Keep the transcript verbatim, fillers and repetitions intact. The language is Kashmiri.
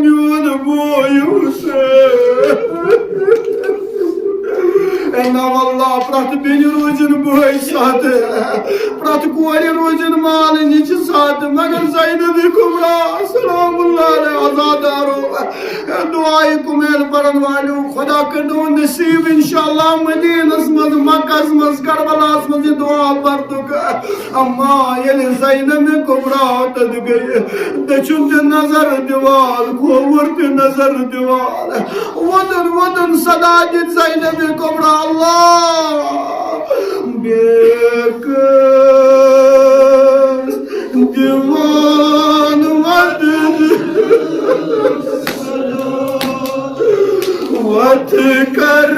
میون بوے حسین۔ اے نہ واللہ، پرٛٮ۪تھ بیٚنہِ روزن بٲے ساتہٕ، پرٛٮ۪تھ کورِ روزن مالنہِ چھِ ساتہٕ، مگر زینب کبریٰ سلام اللہ علیہا عزادارو، دعائے کمیل پرن والیو، خدا کٔرِو نصیب انشاءاللہ مدینس منٛز، مکس منٛز، کربلاہس منٛز یہِ دعا پرنُک۔ اما ییٚلہِ زینب کبریٰ تتہِ گٔیہِ، دٔچھُن تہِ نظر دِوان، کھووُر تہِ نظر دِوان، وۄدُن وۄدُن صدا دِتھ زینب کبریٰ، اللہ بیکس دِوان وۄدُن، وۄتھ کر